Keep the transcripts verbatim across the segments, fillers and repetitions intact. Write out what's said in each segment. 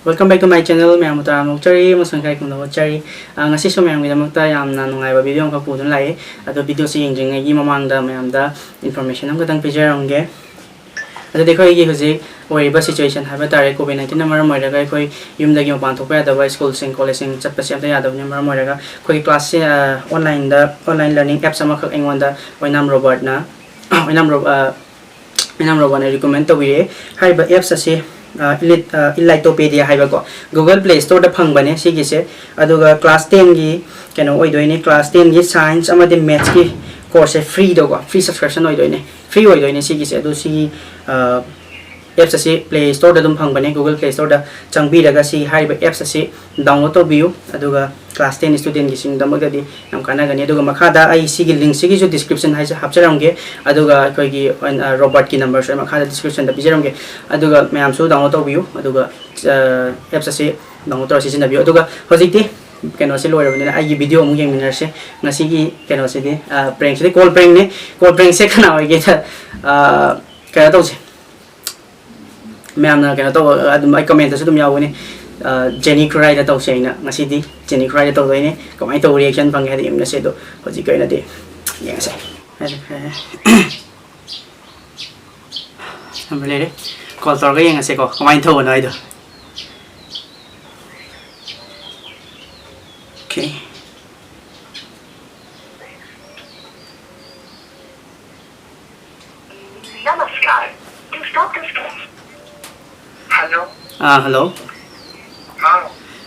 Welcome back to my channel. ꯃꯌꯥꯝꯕꯨ ꯇꯔꯥꯝꯅ ꯑꯣꯛꯆꯔꯤ ꯑꯃꯁꯨꯡ ꯏꯀꯥꯏ ꯈꯨꯝꯅꯕ ꯎꯠꯆꯔꯤ꯫ ꯑ, ꯉꯁꯤꯁꯨ ꯃꯌꯥꯝꯒꯤꯗꯃꯛꯇ ꯌꯥꯝꯅ ꯅꯨꯡꯉꯥꯏꯕ video ꯑꯃꯈꯛ ꯄꯨꯗꯨꯅ ꯂꯥꯛꯏ꯫ ꯑꯗꯣ videoꯁꯤ ꯌꯦꯡꯗ꯭ꯔꯤꯉꯩꯒꯤ ꯃꯃꯥꯡꯗ ꯃꯌꯥꯝꯗ information ꯑꯃꯈꯛꯇꯪ ꯄꯤꯖꯔꯝꯒꯦ꯫ ꯑꯗꯨꯗꯤ ꯑꯩꯈꯣꯏꯒꯤ ꯍꯧꯖꯤꯛ ꯑꯣꯏꯔꯤꯕ situation ꯍꯥꯏꯕ ꯇꯥꯔꯦ, COVID nineteenꯅ ꯃꯔꯝ ꯑꯣꯏꯔꯒ ꯑꯩꯈꯣꯏ ꯌꯨꯝꯗꯒꯤ ꯃꯄꯥꯟ ꯊꯣꯛꯄ ꯌꯥꯗꯕ, schoolꯁꯤꯡ collegeꯁꯤꯡ ꯆꯠꯄꯁꯦ ꯑꯝꯇ ꯌꯥꯗꯕꯅ ꯃꯔꯝ ꯑꯣꯏꯔꯒ ꯑꯩꯈꯣꯏꯒꯤ classꯁꯦ, ꯑ, onlineꯗ, online learning apps ꯑꯃꯈꯛ ꯑꯩꯉꯣꯟꯗ ꯑꯣꯏꯅꯥꯝ ꯔꯣꯕꯥꯔꯠꯅ, ꯑꯣꯏꯅꯥꯝ ꯔꯣ-, ꯑ, ꯃꯦꯗꯥꯝ ꯔꯣꯕꯥꯅ recommend ꯇꯧꯕꯤꯔꯛꯑꯦ꯫ ꯍꯥꯏꯔꯤꯕ apps ꯑꯁꯤ, ꯑ, Elite-, ꯑ, Elitopedia ꯍꯥꯏꯕꯀꯣ, Google Play Storeꯗ ꯐꯪꯕꯅꯦ ꯁꯤꯒꯤꯁꯦ꯫ ꯑꯗꯨꯒ class tenꯒꯤ ꯀꯩꯅꯣ ꯑꯣꯏꯗꯣꯏꯅꯦ, class tenꯒꯤ science ꯑꯃꯗꯤ mathsꯀꯤ courseꯁꯦ freeꯗꯀꯣ, free subscription ꯑꯣꯏꯗꯣꯏꯅꯦ, free ꯑꯣꯏꯗꯣꯏꯅꯦ ꯁꯤꯒꯤꯁꯦ꯫ ꯑꯗꯨ ꯁꯤꯒꯤ, ꯑ, apps ꯑꯁꯤ Play Storeꯗ ꯑꯗꯨꯝ ꯐꯪꯕꯅꯦ, Google Play Storeꯗ ꯆꯪꯕꯤꯔꯒ ꯁꯤ ꯍꯥꯏꯔꯤꯕ apps ꯑꯁꯤ download ꯇꯧꯕꯤꯌꯨ꯫ ꯑꯗꯨꯒ class ten studentꯒꯤꯁꯤꯡꯗꯃꯛꯇꯗꯤ ꯌꯥꯝ ꯀꯥꯟꯅꯒꯅꯤ꯫ ꯑꯗꯨꯒ ꯃꯈꯥꯗ ꯑꯩ ꯁꯤꯒꯤ linkꯁꯤꯒꯤꯁꯨ descriptionꯗ ꯍꯥꯏꯁꯦ ꯍꯥꯞꯆꯔꯝꯒꯦ꯫ ꯑꯗꯨꯒ ꯑꯩꯈꯣꯏꯒꯤ, ꯑ, ꯔꯣꯕꯥꯔꯠꯀꯤ numberꯁꯨ ꯑꯩ ꯃꯈꯥꯗ descriptionꯗ ꯄꯤꯖꯔꯝꯒꯦ꯫ ꯑꯗꯨꯒ ꯃꯌꯥꯝꯁꯨ download ꯇꯧꯕꯤꯌꯨ꯫ ꯑꯗꯨꯒ, ꯑ, apps ꯑꯁꯤ download ꯇꯧꯔ ꯁꯤꯖꯤꯟꯅꯕꯤꯌꯨ꯫ ꯑꯗꯨꯒ ꯍꯧꯖꯤꯛꯇꯤ ꯀꯩꯅꯣꯁꯦ ꯂꯣꯏꯔꯕꯅꯤꯅ ꯑꯩꯒꯤ video ꯑꯃꯨꯛ ꯌꯦꯡꯃꯤꯟꯅꯔꯁꯦ꯫ ꯉꯁꯤꯒꯤ ꯀꯩꯅꯣꯁꯤꯗꯤ, ꯑ, prankꯁꯤꯗꯤ call prankꯅꯦ꯫ Call prankꯁꯦ ꯀꯅꯥ ꯑꯣꯏꯒꯦꯗ, ꯑ, ꯀꯩꯅꯣ ꯇꯧꯁꯦ꯫ ꯃꯌꯥꯝꯅ ꯀꯩꯅꯣ ꯇꯧꯕ, ꯑꯗꯨꯝ ꯑꯩ commentꯇꯁꯨ ꯑꯗꯨꯝ ꯌꯥꯎꯕꯅꯤ꯫ ꯑ, ꯖꯦꯅꯤ ꯈꯨꯔꯥꯏꯗ ꯇꯧꯁꯦ ꯍꯥꯏꯅ꯫ ꯉꯁꯤꯗꯤ ꯖꯦꯅꯤ ꯈꯨꯔꯥꯏꯗ ꯇꯧꯗꯣꯏꯅꯦ꯫ ꯀꯃꯥꯏꯅ ꯇꯧꯕ reaction ꯐꯪꯒꯦ ꯍꯥꯏꯗꯤ ꯌꯦꯡꯉꯁꯦ꯫ ꯑꯗꯣ ꯍꯧꯖꯤꯛꯀꯤ ꯑꯣꯏꯅꯗꯤ ꯌꯦꯡꯉꯁꯦ꯫ ꯅꯝꯕꯔ ꯂꯩꯔꯦ꯫ Call ꯇꯧꯔꯒ ꯌꯦꯡꯉꯁꯦꯀꯣ, ꯀꯃꯥꯏꯅ ꯇꯧꯕꯅꯣ ꯍꯥꯏꯗꯣ꯫ Okay. नमस्कार। To stop this call. Hello. Ah, hello. ꯍꯥꯎ꯫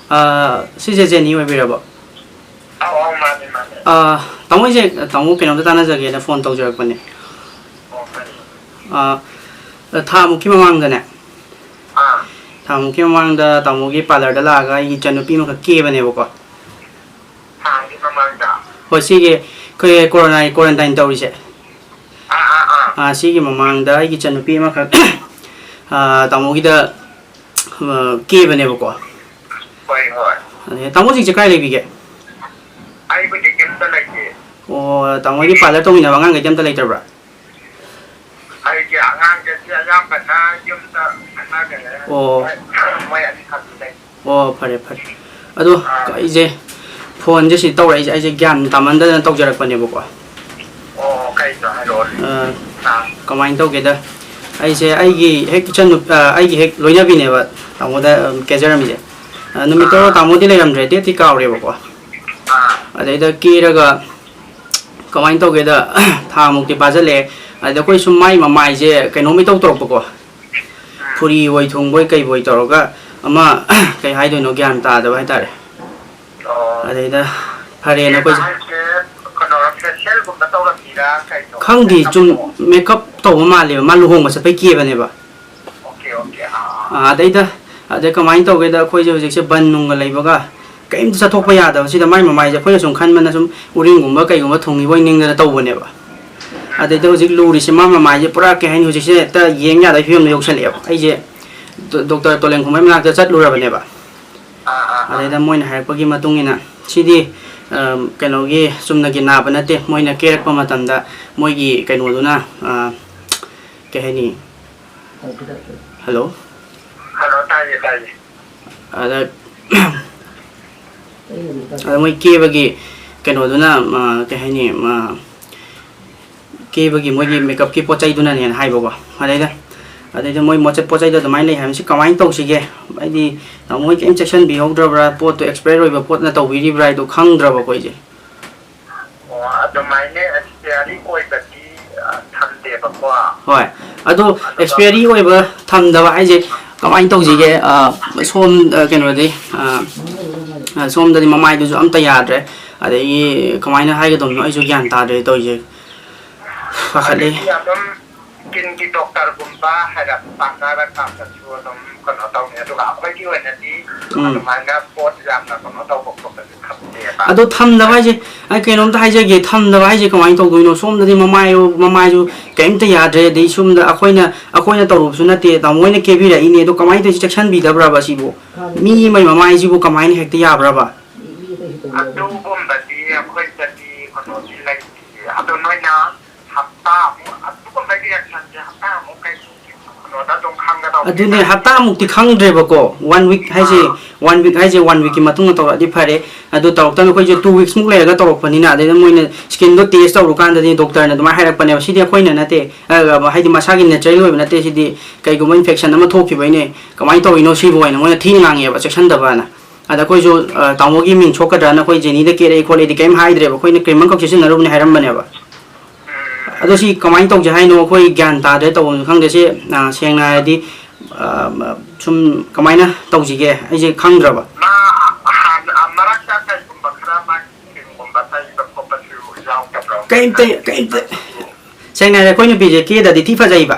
ꯑꯥ, ꯁꯤꯁꯦ ꯖꯦꯅꯤ ꯑꯣꯏꯕꯤꯔꯕꯣ? ꯑꯧ, ꯑꯧ, ꯃꯥꯅꯦ, ꯃꯥꯅꯦ꯫ ꯑꯥ, ꯇꯥꯃꯣ, ꯑꯩꯁꯦ ꯇꯥꯃꯣ ꯀꯩꯅꯣꯝꯇ ꯇꯥꯟꯅꯖꯒꯦꯅ phone ꯇꯧꯖꯔꯛꯄꯅꯦ꯫ ꯑꯣ, ꯀꯔꯤ? ꯑꯥ, ꯊꯥꯃꯨꯛꯀꯤ ꯃꯃꯥꯡꯗꯅꯦ, ꯑꯥ꯫ ꯊꯥꯃꯨꯛꯀꯤ ꯃꯃꯥꯡꯗ ꯇꯥꯃꯣꯒꯤ parlourꯗ ꯂꯥꯛꯑꯒ ꯑꯩꯒꯤ ꯏꯆꯟꯅꯨꯄꯤ ꯑꯃꯈꯛ ꯀꯦꯕꯅꯦꯕꯀꯣ꯫ ꯊꯥꯒꯤ ꯃꯃꯥꯡꯗ? ꯍꯣꯏ, ꯁꯤꯒꯤ ꯑꯩꯈꯣꯏ corona, quarantine ꯇꯧꯔꯤꯁꯦ꯫ ꯑꯥ, ꯑꯥ, ꯑꯥ꯫ ꯑꯥ, ꯁꯤꯒꯤ ꯃꯃꯥꯡꯗ ꯑꯩꯒꯤ ꯏꯆꯟꯅꯨꯄꯤ ꯑꯃꯈꯛ, ꯑꯥ, ꯇꯥꯃꯣꯒꯤꯗ, ꯑꯥ, ꯀꯦꯕꯅꯦꯕꯀꯣ꯫ ꯍꯣꯏ, ꯍꯣꯏ꯫ ꯑꯗꯩ ꯇꯥꯃꯣ ꯍꯧꯖꯤꯛꯁꯦ ꯀꯥꯏ ꯂꯩꯕꯤꯒꯦ? ꯑꯩꯕꯨꯗꯤ ꯌꯨꯝꯗ ꯂꯩꯌꯦ꯫ ꯑꯣ, ꯇꯥꯃꯣꯒꯤ parlour ꯇꯧꯃꯤꯟꯅꯕ ꯑꯉꯥꯡꯈꯩꯗꯤ ꯑꯝꯇ ꯂꯩꯇ꯭ꯔꯕ꯭ꯔꯥ? ꯑꯩꯒꯤ ꯑꯉꯥꯡꯗꯗꯤ ꯑꯌꯥꯝꯕꯅ ꯌꯨꯝꯗ ꯊꯥꯅꯈ꯭ꯔꯦ꯫ ꯑꯣ꯫ ꯃꯣꯏ, ꯃꯣꯏ ꯑꯅꯤꯈꯛ ꯑꯣ, ꯐꯔꯦ, ꯐꯔꯦ꯫ ꯑꯗꯣ ꯑꯥ꯫ ꯑꯩꯁꯦ ꯐꯣꯟꯁꯦ ꯁꯤ ꯇꯧꯔꯛꯏꯁꯦ, ꯑꯩꯁꯦ ꯒ꯭ꯌꯥꯟ ꯇꯥꯃꯟꯗꯗꯅ ꯇꯧꯖꯔꯛꯄꯅꯦꯕꯀꯣ꯫ ꯑꯣ, ꯀꯩꯅꯣ ꯍꯥꯏꯔꯛꯑꯣꯅꯦ꯫ ꯑ, ꯑꯥ꯫ ꯀꯃꯥꯏꯅ ꯇꯧꯒꯦꯗ, ꯑꯩꯁꯦ ꯑꯩꯒꯤ ꯍꯦꯛ ꯏꯆꯟ ꯅꯨ-, ꯑ, ꯑꯩꯒꯤ ꯍꯦꯛ ꯂꯣꯏꯅꯕꯤꯅꯦꯕ ꯇꯥꯃꯣꯗ, ꯑ, ꯀꯦꯖꯔꯝꯃꯤꯁꯦ꯫ ꯑ, ꯅꯨꯃꯤꯠꯇꯣ ꯑꯥ꯫ ꯇꯥꯃꯣꯗꯤ ꯂꯩꯔꯝꯗ꯭ꯔꯦ, ꯗꯦꯠꯇꯤ ꯀꯥꯎꯔꯦꯕꯀꯣ꯫ ꯑꯥ꯫ ꯑꯗꯩꯗ ꯀꯦꯔꯒ ꯀꯃꯥꯏꯅ ꯇꯧꯒꯦꯗ, ꯊꯥ ꯃꯨꯛꯇꯤ ꯐꯥꯖꯤꯜꯂꯛꯑꯦ꯫ ꯑꯗ ꯑꯩꯈꯣꯏ ꯁꯨꯝ ꯃꯥꯏ ꯃꯃꯥꯏꯁꯦ ꯀꯩꯅꯣꯝ ꯏꯇꯧ ꯇꯧꯔꯛꯄꯀꯣ꯫ ꯐꯨꯔꯤ ꯑꯣꯏ ꯊꯨꯡꯕꯣꯏ ꯀꯩꯕꯣꯏ ꯇꯧꯔꯒ ꯑꯃ, ꯀꯩ ꯍꯥꯏꯗꯣꯏꯅꯣ, ꯒ꯭ꯌꯥꯟ ꯇꯥꯗꯕ ꯍꯥꯏꯇꯥꯔꯦ꯫ ꯑꯣ꯫ ꯑꯗꯩꯗ ꯐꯔꯦꯅ ꯀꯦꯕ ꯑꯩꯈꯣꯏꯁꯦ ꯍꯥꯏꯁꯦ ꯀꯩꯅꯣꯔꯣ, ꯐꯦꯁꯤꯌꯦꯜꯒꯨꯝꯕ ꯇꯧꯔꯝꯃꯤꯔꯥ ꯀꯩꯅꯣ? ꯈꯪꯗꯦ, ꯁꯨꯝ ꯃꯦꯀꯞꯇꯣ? ꯃꯦꯀꯞ ꯇꯧꯕ ꯃꯥꯜꯂꯦꯕ, ꯃꯥ ꯂꯨꯍꯣꯡꯕ ꯆꯠꯄꯩ ꯀꯦꯕꯅꯦꯕ꯫ ꯑꯣꯀꯦ, ꯑꯣꯀꯦ, ꯑꯥ, ꯑꯥ꯫ ꯑꯥ, ꯑꯗꯩꯗ, ꯑꯗꯩ ꯀꯃꯥꯏꯅ ꯇꯧꯒꯦꯗ, ꯑꯩꯈꯣꯏꯁꯦ ꯍꯧꯖꯤꯛꯁꯦ ꯕꯟ ꯅꯨꯡꯒ ꯂꯩꯕꯒ ꯀꯔꯤꯝꯇ ꯆꯠꯊꯣꯛꯄ ꯌꯥꯗꯕꯁꯤꯗ ꯃꯥꯏ ꯃꯃꯥꯏꯁꯦ ꯑꯩꯈꯣꯏꯅ ꯁꯨꯝ ꯈꯟꯕꯅ ꯁꯨꯝ ꯎꯔꯤꯡꯒꯨꯝꯕ ꯀꯩꯒꯨꯝꯕ ꯊꯨꯡꯉꯤꯕꯣꯏ ꯅꯤꯡꯗꯅ ꯇꯧꯕꯅꯦꯕ꯫ ꯑꯗꯩꯗ ꯍꯧꯖꯤꯛ ꯂꯨꯔꯤꯁꯦ ꯃꯥ ꯃꯃꯥꯏꯁꯦ ꯄꯨꯔꯥ ꯀꯩ ꯍꯥꯏꯅꯤ, ꯍꯧꯖꯤꯛꯁꯦ ꯍꯦꯛꯇ ꯌꯦꯡ ꯌꯥꯗꯕ ꯐꯤꯕꯝꯗ ꯌꯧꯁꯜꯂꯛꯑꯦꯕ꯫ ꯑꯩꯁꯦ ꯗꯣ-, ꯗꯣꯛꯇꯔ ꯇꯣꯂꯦꯟꯈꯣꯡꯕꯩ ꯃꯅꯥꯛꯇ ꯆꯠꯂꯨꯔꯕꯅꯦꯕ꯫ ꯑꯥ, ꯑꯥ, ꯑꯥ꯫ ꯑꯗꯩꯗ ꯃꯣꯏꯅ ꯍꯥꯏꯔꯛꯄꯒꯤ ꯃꯇꯨꯡ ꯏꯟꯅ ꯁꯤꯗꯤ, ꯑ, ꯀꯩꯅꯣꯒꯤ ꯆꯨꯝꯅꯒꯤ ꯅꯥꯕ ꯅꯠꯇꯦ, ꯃꯣꯏꯅ ꯀꯦꯔꯛꯄ ꯃꯇꯝꯗ ꯃꯣꯏꯒꯤ ꯀꯩꯅꯣꯗꯨꯅ, ꯑ, ꯀꯩ ꯍꯥꯏꯅꯤ? ꯍꯜꯂꯣ? ꯍꯜꯂꯣ, ꯇꯥꯏꯌꯦ, ꯇꯥꯏꯌꯦ꯫ ꯑꯗ, ꯑꯗ ꯃꯣꯏ ꯀꯦꯕꯒꯤ ꯀꯩꯅꯣꯗꯨꯅ, ꯑ, ꯀꯩ ꯍꯥꯏꯅꯤ, ꯑ, ꯀꯦꯕꯒꯤ ꯃꯣꯏꯒꯤ ꯃꯦꯀꯞꯀꯤ ꯄꯣꯠ ꯆꯩꯗꯨꯅꯅꯦꯅ ꯍꯥꯏꯕꯀꯣ꯫ ꯑꯗꯩꯗ, ꯑꯗꯩꯗ ꯃꯣꯏ ꯃꯣꯠꯆꯠ-, ꯄꯣꯠ ꯆꯩꯗꯣ ꯑꯗꯨꯃꯥꯏꯅ ꯂꯩ ꯍꯥꯏꯕꯁꯤ ꯀꯃꯥꯏꯅ ꯇꯧꯁꯤꯒꯦ? ꯍꯥꯏꯗꯤ, ꯇꯥꯃꯣ ꯍꯣꯏ ꯀꯔꯤꯝ ꯆꯦꯛꯁꯤꯟꯕꯤꯍꯧꯗ꯭ꯔꯕ꯭ꯔꯥ? ꯄꯣꯠꯇꯣ ꯑꯦꯛꯁꯄꯥꯌꯔ ꯑꯣꯏꯕ ꯄꯣꯠꯅ ꯇꯧꯕꯤꯔꯤꯕ꯭ꯔꯥ ꯍꯥꯏꯗꯣ ꯈꯪꯗ꯭ꯔꯕꯀꯣ ꯑꯩꯁꯦ꯫ ꯑꯣ, ꯑꯗꯨꯃꯥꯏꯅ ꯑꯦꯛꯁꯄꯤꯌꯥꯔꯤ ꯑꯣꯏꯕꯗꯤ, ꯑ, ꯊꯝꯗꯦꯕꯀꯣ꯫ ꯍꯣꯏ꯫ ꯑꯗꯣ ꯑꯗꯨꯒ ꯑꯦꯛꯁꯄꯤꯌꯥꯔꯤ ꯑꯣꯏꯕ ꯊꯝꯗꯕ ꯍꯥꯏꯁꯦ ꯀꯃꯥꯏꯅ ꯇꯧꯁꯤꯒꯦ? ꯑ, ꯁꯣꯝ, ꯑ, ꯀꯩꯅꯣꯗꯤ, ꯑ, ꯑ, ꯁꯣꯝꯗꯗꯤ ꯃꯃꯥꯏꯗꯨꯁꯨ ꯑꯝꯇ ꯌꯥꯗ꯭ꯔꯦ꯫ ꯑꯗꯒꯤ ꯀꯃꯥꯏꯅ ꯍꯥꯏꯒꯗꯕꯅꯣ ꯑꯩꯁꯨ ꯒ꯭ꯌꯥꯟ ꯇꯥꯗ꯭ꯔꯦ ꯇꯧꯔꯤꯁꯦ꯫ ꯄꯥꯈꯠꯂꯤ꯫ ꯑꯗꯨꯗꯤ ꯑꯗꯨꯝ ꯁ꯭ꯀꯤꯟꯒꯤ ꯗꯣꯛꯇꯔꯒꯨꯝꯕ ꯍꯥꯏꯔꯞ ꯇꯥꯟꯅꯔꯀꯥꯟꯗꯁꯨ ꯑꯗꯨꯝ ꯀꯩꯅꯣ ꯇꯧꯅꯤ꯫ ꯑꯗꯨꯒ ꯑꯩꯈꯣꯏꯒꯤ ꯑꯣꯏꯅꯗꯤ ꯎꯝ꯫ ꯑꯗꯨꯃꯥꯏꯅ ꯄꯣꯠ ꯌꯥꯝꯅ ꯀꯩꯅꯣ ꯇꯧꯕ ꯈꯣꯠꯄꯁꯦ ꯊꯝꯗꯦꯕ꯫ ꯑꯗꯣ ꯊꯝꯗꯕ ꯍꯥꯏꯁꯦ, ꯑꯩ ꯀꯩꯅꯣꯝꯇ ꯍꯥꯏꯖꯒꯦ, ꯊꯝꯗꯕ ꯍꯥꯏꯁꯦ ꯀꯃꯥꯏꯅ ꯇꯧꯗꯣꯏꯅꯣ? ꯁꯣꯝꯗꯗꯤ ꯃꯃꯥꯏ, ꯃꯃꯥꯏꯁꯨ ꯀꯩꯝꯇ ꯌꯥꯗ꯭ꯔꯦ, ꯑꯗꯩ ꯁꯣꯝꯗ ꯑꯩꯈꯣꯏꯅ, ꯑꯩꯈꯣꯏꯅ ꯇꯧꯔꯨꯕꯁꯨ ꯅꯠꯇꯦ, ꯇꯥꯃꯣ ꯍꯣꯏꯅ ꯀꯦꯕꯤꯔꯛꯏꯅꯦ, ꯑꯗꯣ ꯀꯃꯥꯏꯅ ꯇꯧꯔꯤ, ꯆꯦꯛꯁꯤꯟꯕꯤꯗꯕ꯭ꯔꯕ ꯁꯤꯕꯨ? ꯃꯤ ꯑꯃꯒꯤ ꯃꯃꯥꯏꯁꯤꯕꯨ ꯀꯃꯥꯏꯅ ꯍꯦꯛꯇ ꯌꯥꯕ꯭ꯔꯕ? ꯑꯗꯨꯒꯨꯝꯕꯗꯤ ꯑꯩꯈꯣꯏꯗꯗꯤ ꯀꯩꯅꯣꯗꯤ ꯂꯩꯇꯦ꯫ ꯑꯗꯣ ꯅꯣꯏꯅ ꯍꯞꯇꯥꯃꯨꯛ, ꯑꯗꯨꯒꯨꯝꯕ ꯔꯤꯌꯦꯛꯁꯟꯁꯦ ꯍꯞꯇꯥꯃꯨꯛ ꯀꯩꯃꯨꯛꯀꯤ ꯀꯩꯅꯣꯗ ꯑꯗꯨꯝ ꯈꯪꯒꯗꯧꯕ꯫ ꯑꯗꯨꯅꯦ, ꯍꯞꯇꯥꯃꯨꯛꯇꯤ ꯈꯪꯗ꯭ꯔꯦꯕꯀꯣ, ꯋꯥꯟ ꯋꯤꯛ ꯍꯥꯏꯁꯦ, ꯑꯥ꯫ ꯋꯥꯟ ꯋꯤꯛ ꯍꯥꯏꯁꯦ ꯋꯥꯟ ꯋꯤꯛꯀꯤ ꯃꯇꯨꯡꯗ ꯇꯧꯔꯛꯑꯗꯤ ꯐꯔꯦ꯫ ꯑꯗꯨ ꯇꯧꯔꯛꯇꯕꯅꯤ, ꯑꯩꯈꯣꯏꯁꯨ ꯇꯨ ꯋꯤꯛꯁꯃꯨꯛ ꯂꯩꯔꯒ ꯇꯧꯔꯛꯄꯅꯤꯅ, ꯑꯗꯩꯗ ꯃꯣꯏꯅ ꯁ꯭ꯀꯤꯟꯗꯣ ꯇꯦꯁ ꯇꯧꯔꯨꯀꯥꯟꯗꯗꯤ ꯗꯣꯛꯇꯔꯅ ꯑꯗꯨꯃꯥꯏꯅ ꯍꯥꯏꯔꯛꯄꯅꯦꯕ, "ꯁꯤꯗꯤ ꯑꯩꯈꯣꯏꯅ ꯅꯠꯇꯦ, ꯑ, ꯍꯥꯏꯗꯤ ꯃꯁꯥꯒꯤ ꯅꯦꯆꯔꯦꯜ ꯑꯣꯏꯕ ꯅꯠꯇꯦ, ꯁꯤꯗꯤ ꯀꯩꯒꯨꯝꯕ ꯏꯟꯐꯦꯛꯁꯟ ꯑꯃ ꯊꯣꯛꯈꯤꯕꯩꯅꯦ, ꯀꯃꯥꯏꯅ ꯇꯧꯔꯤꯅꯣ ꯁꯤꯕꯨ?" ꯍꯥꯏꯅ ꯃꯣꯏꯅ ꯊꯤꯅ ꯉꯥꯡꯉꯦꯕ, ꯆꯦꯛꯁꯤꯟꯗꯕꯅ꯫ ꯑꯗ ꯑꯩꯈꯣꯏꯁꯨ, ꯑ, ꯇꯥꯃꯣꯒꯤ ꯃꯤꯡ ꯁꯣꯛꯀꯗ꯭ꯔꯥꯅ ꯑꯩꯈꯣꯏ ꯖꯦꯅꯤꯗ ꯀꯦꯔꯛꯏ ꯈꯣꯠꯂꯛꯏꯗꯤ ꯀꯩꯝ ꯍꯥꯏꯗ꯭ꯔꯦꯕ, ꯑꯩꯈꯣꯏꯅ ꯀ꯭ꯔꯤꯝ ꯑꯃꯈꯛ ꯁꯤꯖꯤꯟꯅꯔꯨꯕꯅꯦ ꯍꯥꯏꯔꯝꯕꯅꯦꯕ꯫ ꯑꯗꯣ ꯁꯤ ꯀꯃꯥꯏꯅ ꯇꯧꯁꯦ ꯍꯥꯏꯅꯣ? ꯑꯩꯈꯣꯏ ꯒ꯭ꯌꯥꯟ ꯇꯥꯗ꯭ꯔꯦ ꯇꯧꯐꯝꯁꯨ ꯈꯪꯗꯦ꯫ ꯁꯤ, ꯑ, ꯁꯦꯡꯅ ꯍꯥꯏꯔꯗꯤ, ꯑ, ꯁꯨꯝ ꯀꯃꯥꯏꯅ ꯇꯧꯁꯤꯒꯦ ꯑꯩꯁꯦ ꯈꯪꯗ꯭ꯔꯕ꯫ ꯃꯥ ꯍꯥꯟꯅ ꯃꯔꯛꯇ ꯀꯩꯒꯨꯝꯕ ꯈꯔ ꯃꯥꯒꯤ ꯀ꯭ꯔꯤꯝꯒꯨꯝꯕ ꯇꯩꯕ ꯈꯣꯠꯄꯁꯨ ꯌꯥꯎꯗꯕ꯭ꯔꯣ? ꯀꯩꯝꯇ, ꯀꯩꯝꯇ꯫ ꯁꯦꯡꯅ ꯍꯥꯏꯔꯦ, ꯑꯩꯈꯣꯏ ꯅꯨꯄꯤꯁꯦ ꯀꯦꯗꯗꯤ ꯊꯤ ꯐꯖꯩꯕ꯫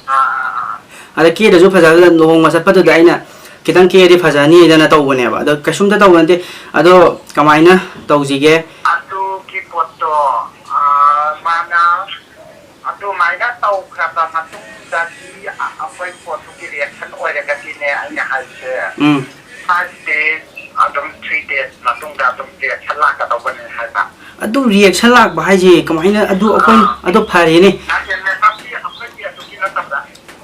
ꯑꯥ, ꯑꯥ, ꯑꯥ꯫ ꯑꯗ ꯀꯦꯗꯁꯨ ꯐꯖꯅ ꯂꯨꯍꯣꯡꯕ ꯆꯠꯄꯗꯨꯗ ꯑꯩꯅ ꯈꯤꯇꯪ ꯀꯦꯔꯗꯤ ꯐꯖꯅꯤꯗꯅ ꯇꯧꯕꯅꯦꯕ꯫ ꯑꯗꯣ ꯀꯩꯁꯨꯝꯇ ꯇꯧꯕ ꯅꯠꯇꯦ꯫ ꯑꯗꯣ ꯀꯃꯥꯏꯅ ꯇꯧꯁꯤꯒꯦ? ꯑꯗꯨꯒꯤ ꯄꯣꯠꯇꯣ, ꯑꯥ, ꯃꯥꯅ ꯑꯗꯨꯃꯥꯏꯅ ꯇꯧꯈ꯭ꯔꯕ ꯃꯇꯨꯡꯗꯗꯤ ꯑ-, ꯑꯩꯈꯣꯏ ꯄꯣꯠꯇꯨꯒꯤ ꯔꯤꯌꯦꯛꯁꯟ ꯑꯣꯏꯔꯒꯗꯤꯅꯦ, ꯑꯩꯅ ꯍꯥꯏꯁꯦ, ꯎꯝ꯫ ꯐꯥꯏꯚ ꯗꯦꯖ, ꯑꯗꯨꯝ ꯊ꯭ꯔꯤ ꯗꯦꯖ ꯃꯇꯨꯡꯗ ꯑꯗꯨꯝ ꯔꯤꯌꯦꯛꯁꯟ ꯂꯥꯛꯀꯗꯧꯕꯅꯦ ꯍꯥꯏꯕ꯫ ꯑꯗꯨ ꯔꯤꯌꯦꯛꯁꯟ ꯂꯥꯛꯄ ꯍꯥꯏꯁꯦ ꯀꯃꯥꯏꯅ? ꯑꯗꯨ ꯑꯩꯈꯣꯏꯅ, ꯑꯥ꯫ ꯑꯗꯣ ꯐꯔꯦꯅꯦ꯫ ꯅꯠꯇꯦ, ꯃꯦꯀꯞꯀꯤ, ꯑꯩꯈꯣꯏꯒꯤ ꯑꯗꯨꯒꯤ ꯅꯠꯇꯕꯗ,